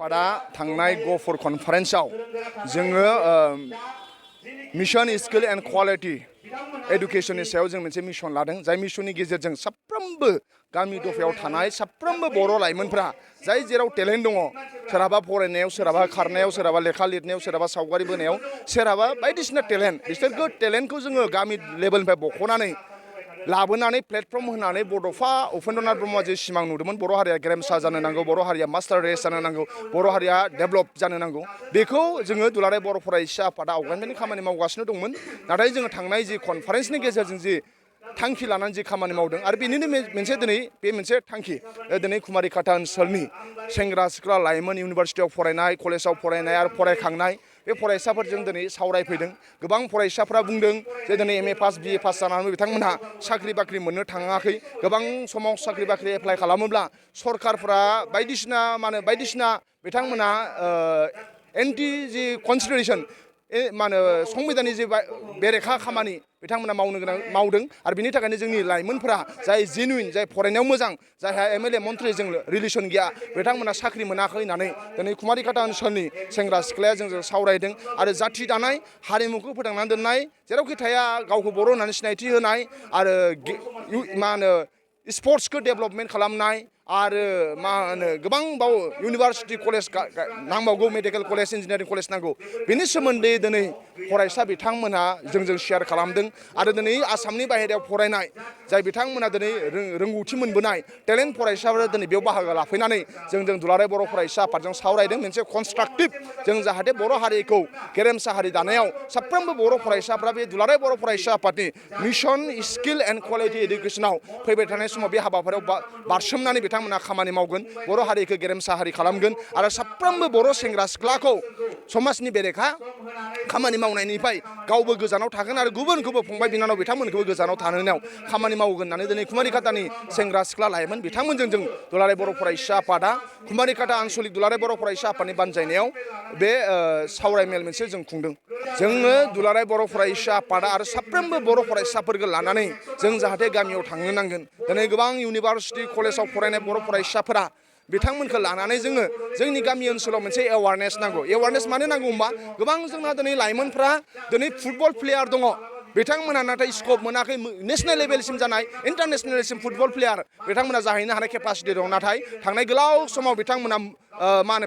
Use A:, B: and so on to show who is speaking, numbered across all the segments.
A: आफादा थांनाय गफर कनफारेन्सआव जोङो मिशन स्किल एन्ड क्वालिटी एडुकेशननि सायाव जों मोनसे मिशन लादों जाय मिशननि गेजेरजों साफ्रोमबो गामि दफायाव थानाय साफ्रोमबो बर' लाइमोनफ्रा जाय जेराव टेलेन्ट दङ सोरहाबा फरायनायाव सोरहाबा खारनायाव सोरहाबा लेखा लिरनायाव सोरहाबा सावगारि बोनायाव सोरहाबा बायदिसिना टेलेन्ट बिसोरखौ टेलेन्टखौ जोङो गामि लेभेलनिफ्राय बख'नानै लाबोनानै प्लेटफर्म होनानै बड'फा उपेन्द्रनाथ ब्रह्मआ जे सिमां नुदोंमोन बर' हारिया गेरेमसा जानो नांगौ बर' हारिया मास्टार रेस जानो नांगौ बर' हारिया डेभेलप जानो नांगौ बेखौ जोङो दुलाराय बर' फरायसा आफादा आवगायनायनि खामानि मावगासिनो दंमोन नाथाय जोङो थांनाय जि कनफारेन्सनि गेजेरजों जि थांखि लानानै जि खामानि मावदों आरो बेनिनो मोनसे दिनै बे मोनसे थांखि दिनै कुमारिकाटा ओनसोलनि सेंग्रा सिख्ला लाइमोन इउनिभारसिटियाव फरायनाय कलेजाव फरायनाय आरो फरायखांनाय बे फरायसाफोरजों दिनै सावरायफैदों गोबां फरायसाफ्रा बुंदों जे दिनै M A pass B A pass जानानै बिथांमोनहा साख्रि बाख्रि मोननो थाङाखै गोबां समाव साख्रि बाख्रि एप्लाइ खालामोब्ला सरकारफ्रा बायदिसिना बिथांमोनहा एन्टि जि कनसिडारेसन संबिधाननि जे बेरेखा खामानि बिथांमोना मावदों आरो बिनि थाखायनो जोंनि लाइमोनफोरा जाय जेनुइन जाय फरायनायाव मोजां जायहा एम एल ए मन्थ्रिजों रिलेसन गैया बिथांमोना साख्रि मोनाखै होननानै दिनै कुमारिकाटा ओनसोलनि सेंग्रा सिख्लाया जोंजों सावरायदों आरो जाथि दानाय हारिमुखौ फोथांनानै दोननाय जेरावखि थाया गावखौ बर' होननानै सिनायथि होनाय आरो स्पर्ट्सखौ डेभेलपमेन्ट खालामनाय आरो गोबां बाव इउनिभारसिटि कलेज नांबावगौ मेडिकेल कलेज इन्जिनियारिं कलेज नांगौ बेनि सोमोन्दै दिनै फरायसा बिथांमोनहा जोंजों शेयार खालामदों आरो दिनै आसामनि बाहेरायाव फरायनाय जाय बिथांमोना दिनै रोंगौथि मोनबोनाय टेलेन्ट फरायसाफोरा दिनै बेयाव बाहागो लाफैनानै जों दुलाराय बर' फरायसा आफादजों सावरायदों मोनसे कनस्ट्राक्टिभ जों जाहाथे बर' हारिखौ गेरेमसा हारि दानायाव साफ्रोमबो बर' फरायसाफ्रा बे दुलाराय बर' फरायसा आफादनि मिशन स्किल एन्ड क्वालिटी एडुकेसनाव फैबाय थानाय समाव बे हाबाफारियाव बारसोमनानै बिथांमोना खामानि मावगोन बर' हारिखौ गेरेमसा हारि खालामगोन आरो साफ्रोमबो बर' सेंग्रा सिख्लाखौ समाजनि बेरेखा खामानि मावनायनिफ्राय गावबो गोजानाव थागोन आरो गुबुनखौबो फंबाय बिनानाव बिथांमोनखौबो गोजानाव थाहोनायाव खामानि मावगोन होननानै दिनै कुमारिकाटानि सेंग्रा सिख्ला लाइमोन बिथांमोनजों जों दुलाराय बर' फरायसा आफादा कुमारिकाटा आनसलिक दुलाराय बर' फरायसा आफादनि बानजायनायाव बे सावरायमेल मोनसे जों खुंदों जोङो दुलाराय बर' फरायसा आफादा आरो साफ्रोमबो बर' फरायसाफोरखौ लानानै जों जाहाथे गामियाव थांनो नांगोन दिनै गोबां इउनिभारसिटि कलेजाव फरायनाय बर' फरायसाफोरा बिथांमोनखौ लानानै जोङो जोंनि गामि ओनसोलाव मोनसे एवारनेस नांगौ एवारनेस मानो नांगौ होनबा गोबां जोंना दिनै लाइमोनफ्रा दिनै फुटबल प्लेयार दङ बिथांमोनहा नाथाय स्कप मोनाखै नेसनेल लेभेलसिम जानाय इन्टारनेसनेल लेभेलसिम फुटबल प्लेयार बिथांमोना जाहैनो हानाय केपासिटि दं नाथाय थांनाय गोलाव समाव बिथांमोना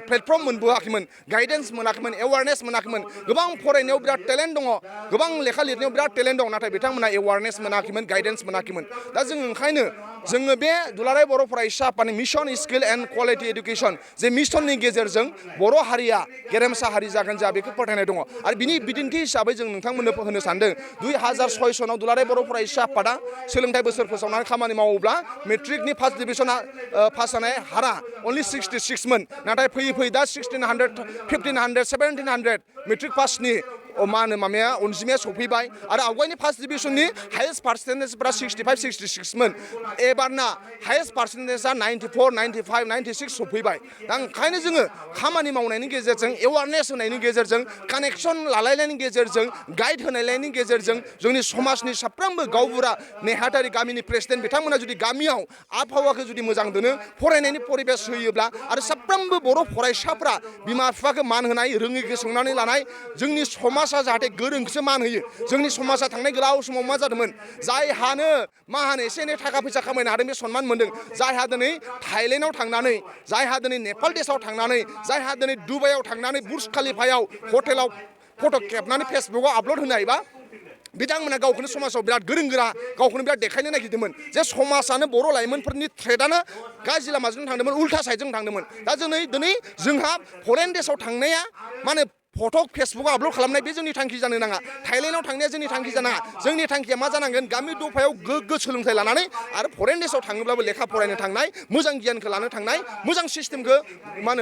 A: प्लेटफर्म मोनबोआखैमोन गाइडेन्स मोनाखैमोन एवारनेस मोनाखैमोन गोबां फरायनायाव बिराद टेलेन्ट दङ गोबां लेखा लिरनायाव बिराद टेलेन्ट दं नाथाय बिथांमोना एवारनेस मोनाखैमोन गाइडेन्स मोनाखैमोन दा जों ओंखायनो जोङो बे दुलाराय बर' फरायसा आफादनि mission skill and quality education जे मिशननि गेजेरजों बर' हारिया गेरेमसा हारि जागोन जोंहा बेखौ फोथायनाय दङ आरो बिनि बिदिन्थि हिसाबै जों नोंथांमोननो होनो सानदों 2006 सनाव दुलाराय बर' फरायसा आफादा सोलोंथाइ बोसोर फोसावनानै खामानि मावोब्ला मेट्रिकनि फार्स्ट डिभिजना पास जानाय हारा अनलि 66मोन नाथाय फैयै दा 1600 1500 1700 मेट्रिक पासनि अनजिमाया सफैबाय आरो आवगायनि फार्स्ट डिभिजननि हाइएस्ट पार्सेन्टेजफ्रा 65-66मोन एबारना हाइएस्ट पार्सेन्टेजआ 94-95 96 सफैबाय दा ओंखायनो जोङो खामानि मावनायनि गेजेरजों एवारनेस होनायनि गेजेरजों कानेक्सन लालायनायनि गेजेरजों गाइड होनायनि गेजेरजों जोंनि समाजनि साफ्रोमबो गावबुरा नेहाथारि गामिनि प्रेसिडेन्ट बिथांमोना जुदि गामियाव आबहावाखौ जुदि मोजां दोनो फरायनायनि परिबेस होयोब्ला आरो साफ्रोमबो बर' फरायसाफ्रा बिमा बिफाखौ मान होनाय रोङैखौ सोंनानै लानाय जोंनि समाजा जाहाथे गोरोंखौसो मान होयो जोंनि समाजा थांनाय गोलाव समाव मा जादोंमोन जायहानो एसे एनै थाखा फैसा खामायनो हादों बे सनमान मोनदों जायहा दिनै थाइलेन्डआव थांनानै जायहा दिनै नेपाल देशआव थांनानै जायहा दिनै दुबाइआव थांनानै बुर्ज खलिफायाव हटेलाव फट' खेबनानै फेसबुकआव आपल'ड होनो हायोबा बिथांमोना गावखौनो समाजाव बिराद गोरों गोरा गावखौनो बिराद देखायनो नागिरदोंमोन जे समाजानो बर' लाइमोनफोरनि थ्रेडआनो गाज्रि लामाजों थांदोंमोन उल्था साइडजों थांदोंमोन दा दिनै जोंहा फरेन देशआव थांनाया फट' फेसबुकआव आपल'ड खालामनाय बे जोंनि थांखि जानो नाङा थाइलेन्डआव थांनाया जोंनि थांखि जानाङा जोंनि थांखिया मा जानांगोन गामि दफायाव गोग्गो सोलोंथाइ लानानै आरो फरेन देशआव थाङोब्लाबो लेखा फरायनो थांनाय मोजां गियानखौ लानो थांनाय मोजां सिस्टेमखौ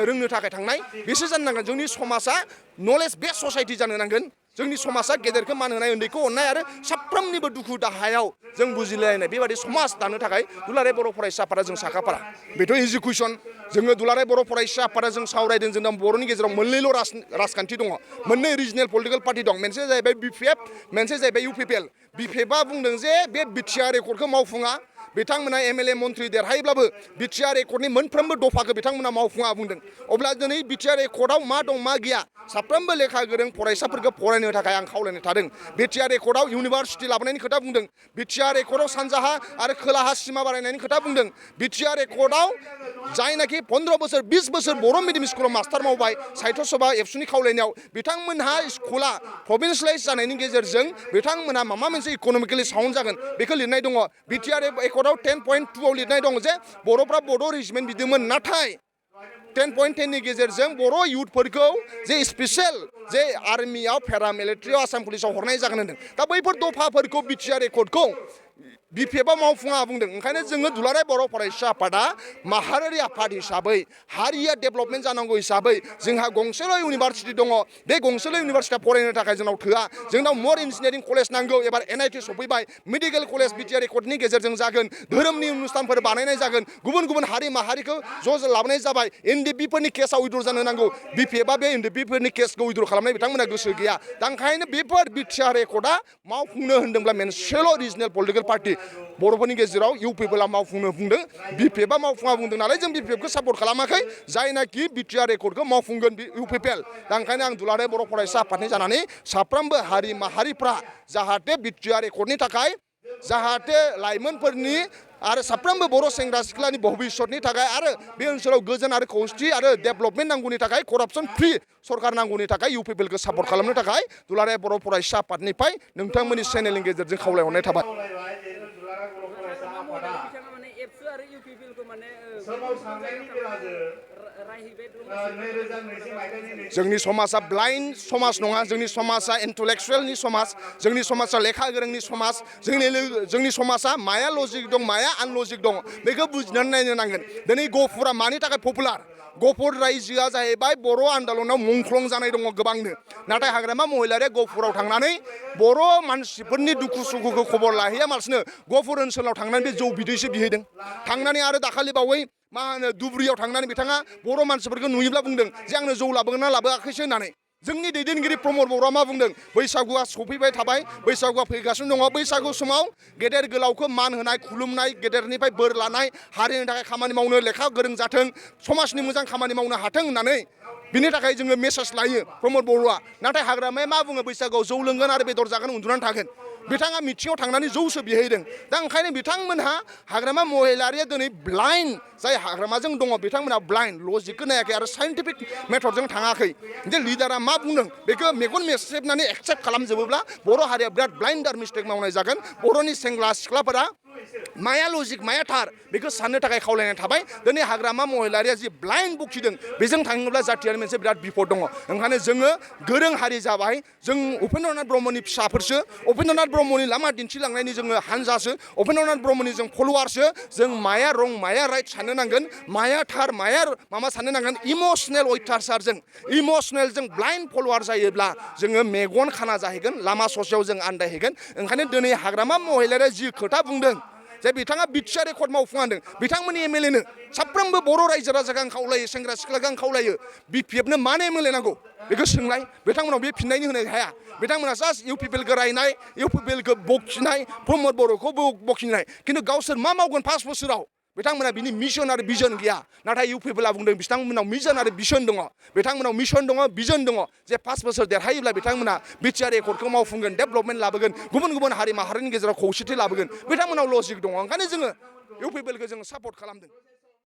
A: रोंनो थाखाय थांनाय बेसो जानो नांगोन जोंनि समाजा नलेज बेस्ड ससाइटि जानो नांगोन जोंनि समाजा गेदेरखौ मान होनाय उन्दैखौ अननाय आरो साफ्रोमनिबो दुखु दाहायाव जों बुजिलायनाय बेबायदि समाज दानो थाखाय दुलाराय बर' फरायसा आफादा जों साखाफारा बेथ' इडुकेसन जोङो दुलाराय बर' फरायसा आफादा जों सावरायदों जोंना बर'नि गेजेराव मोननैल' राजखान्थि दङ मोननै रिजनेल पलिटिकेल पार्टि दं मोनसे जाहैबाय BPF मोनसे जाहैबाय UPPL BPFआ बुंदों जे बे बिटिआर रेकर्डखौ मावफुङा बिथांमोना MLA मन्थ्रि देरहायोब्लाबो बिटिआर एकर्डनि मोनफ्रोमबो दफाखौ बिथांमोना मावफुङा बुंदों अब्ला दिनै बिटिआर एकर्डआव मा दं मा गैया साफ्रोमबो लेखा गोरों फरायसाफोरखौ फरायनो थाखाय आं खावलायनो थादों बिटिआर एकर्डआव इउनिभार्सिटि लाबोनायनि खोथा बुंदों बिटिआर एकर्डआव सानजाहा आरो खोलाहा सिमा बारायनायनि खोथा बुंदों बिटिआर एकर्डआव जायनाखि 15 बोसोर 20 बोसोर बर' मिडियाम स्कुलाव मास्टार मावबाय साहित्य सभा एबसुनि खावलायनायाव बिथांमोनहा स्कुला प्रभिन्सियेलाइज जानायनि गेजेरजों बिथांमोनहा माबा मोनसे इक'नमिकेलि साउन्ड जागोन बेखौ लिरनाय दङ बिटिआर एकर्डआव 10.2 आव लिरनाय दङ जे बर'फ्रा बड' रेजिमेन्ट बिदोंमोन नाथाय 10.10 नि गेजेरजों बर' इयुथफोरखौ जे स्पेसियेल जे आर्मियाव पेरामिलिटारियाव आसाम पुलिसाव हरनाय जागोन होनदों दा बैफोर दफाफोरखौ बिटिआर एकर्डखौ बिपिएफआ मावफुङा बुंदों ओंखायनो जोङो दुलाराय बर' फरायसा आफादा माहारियारि आफाद हिसाबै हारिया डेभेलपमेन्ट जानांगौ हिसाबै जोंहा गंसेल' इउनिभार्सिटि दङ बे गंसेल' इउनिभार्सिटिया फरायनो थाखाय जोंनाव थोआ जोंनाव मर इन्जिनियारिं कलेज नांगौ एबार NIT सफैबाय मेडिकेल कलेज बिटिआर एकर्डनि गेजेरजों जागोन धोरोमनि अनुस्थानफोर बानायनाय जागोन गुबुन गुबुन हारि माहारिखौ ज' लाबोनाय जाबाय NDP फोरनि केसआव उइद्र जानो नांगौ बिपिएफआ बे NDP फोरनि केसखौ उइद्र खालामनाय बिथांमोना गोसो गैया दा ओंखायनो बेफोर बिटिआर एकर्डआ मावफुंनो होनदोंब्ला मोनसेल' रिजनेल पलिटिकेल पार्टि बर'फोरनि गेजेराव इउपिपिएलआ मावफुंनो बुंदों बिपिएफआ मावफुङा बुंदों नालाय जों बिपिएफखौ सापर्ट खालामाखै जायनाखि बिटिआर एकर्डखौ मावफुंगोन इउपिपिएल दा ओंखायनो आं दुलाराय बर' फरायसा आफादनि जानानै साफ्रोमबो हारि माहारिफ्रा जाहाथे बिटिआर एकर्डनि थाखाय जाहाथे लाइमोनफोरनि आरो साफ्रोमबो बर' सेंग्रा सिख्लानि भबिष्यतनि थाखाय आरो बे ओनसोलाव गोजोन आरो खौसेथि आरो डेभेलपमेन्ट नांगौनि थाखाय करापसन फ्रि सरकार नांगौनि थाखाय इउपिपिएलखौ सापर्ट खालामनो थाखाय दुलाराय बर' फरायसा आफादनिफ्राय नोंथांमोननि चेनेलनि गेजेरजों खावलायहरनाय थाबाय जोंनि समाजा ब्लाइन्ड समाज नङा जोंनि समाजा इन्टेलेक्सुवेलनि समाज जोंनि समाजा लेखा गोरोंनि समाज जोंनि समाजा माया लजिक दं माया आनलजिक दं बेखौ बुजिनानै नायनो नांगोन दिनै गहपुरा मानि थाखाय पपुलार गहपुर रायजोआ जाहैबाय बर' आन्दलनाव मुंख्लं जानाय दङ गोबांनो नाथाय हाग्रामा महिलारिया गहपुराव थांनानै बर' मानसिफोरनि दुखु सुखुखौ खबर लाहैया मालसिनो गहपुर ओनसोलाव थांनानै बे जौ बिदैसो बिहैदों थांनानै आरो दाखालि बावै मा होनो दुब्रियाव थांनानै बिथाङा बर' मानसिफोरखौ नुयोब्ला बुंदों जे आंनो जौ लाबोगोन ना लाबोआखैसो होननानै जोंनि दैदेनगिरि प्रमद बर'आ मा बुंदों बैसागुआ सफैबाय थाबाय बैसागुआ फैगासिनो दङ बैसागु समाव गेदेर गोलावखौ मान होनाय खुलुमनाय गेदेरनिफ्राय बोर लानाय हारिनि थाखाय खामानि मावनो लेखा गोरों जाथों समाजनि मोजां खामानि मावनो हाथों होननानै बिनि थाखाय जोङो मेसेज लायो प्रमद बर'आ नाथाय हाग्रामाया मा बुङो बैसागुआव जौ लोंगोन आरो बेदर जागोन उन्दुनानै थागोन बिथाङा मिथिङाव थांनानै जौसो बिहैदों दा ओंखायनो बिथांमोनहा हाग्रामा महिलारिया दिनै ब्लाइन्ड जाय हाग्रामाजों दङ बिथांमोनहा ब्लाइन्ड लजिकखौ नायाखै आरो साइन्टिफिक मेथडजों थाङाखै जे लिडारा मा बुंदों बेखौ मेगन मेसेबनानै एक्सेप्ट खालामजोबोब्ला बर' हारिया बिराद ब्लाइन्डार मिस्टेक मावनाय जागोन बर'नि सेंग्रा सिख्लाफोरा माया लजिक माया थार बेखौ साननो थाखाय खावलायनाय थाबाय दिनै हाग्रामा महिलारिया जि ब्लाइन्ड बखिदों बेजों थाङोब्ला जाथियारि मोनसे बिराद बिपद दङ ओंखायनो जोङो गोरों हारि जाबाय जों उपेन्द्रनाथ ब्रह्मनि फिसाफोरसो उपेन्द्रनाथ ब्रह्मनि लामा दिन्थिलांनायनि जोङो हानजासो उपेन्द्रनाथ ब्रह्मनि जों फल'वारसो जों माया रं माया राइट साननो नांगोन माया थार माया माबा साननो नांगोन इमसनेल अयथासारजों इमसनेलजों ब्लाइन्ड फल'वार जायोब्ला जोङो मेगन खाना जाहैगोन लामा ससेयाव जों आन्दायहैगोन ओंखायनो दिनै हाग्रामा महिलारिया जि खोथा बुंदों जे बिथाङा बिटिआर एकर्ड मावफुङा होनदों बिथांमोननि MLA नो साफ्रोमबो बर' रायजो राजाखौ आं खावलायो सेंग्रा सिख्लाखौ आं खावलायो बिपिएफनो मानो MLA नांगौ बेखौ सोंलाय बिथांमोनाव बे फिननायनि होनो हाया बिथांमोना जास्ट इउपिपिएलखौ रायनाय इउपिपिएलखौ बखिनाय प्रमद बर'खौ बखिनाय खिन्थु गावसोर मा मावगोन 5 बोसोराव बिथांमोना बिनि मिशन आरो भिजन गैया नाथाय इउपिपिएलआ बुंदों बिथांमोनाव मिशन आरो भिजन दङ बिथांमोनाव मिशन दङ भिजन दङ जे 5 बोसोर देरहायोब्ला बिथांमोना बिटिआर एकर्डखौ मावफुंगोन डेभेलपमेन्ट लाबोगोन गुबुन गुबुन हारि माहारिनि गेजेराव खौसेथि लाबोगोन बिथांमोनाव लजिक दङ ओंखायनो जोङो इउपिपिएलखौ जोङो सापर्ट खालामदों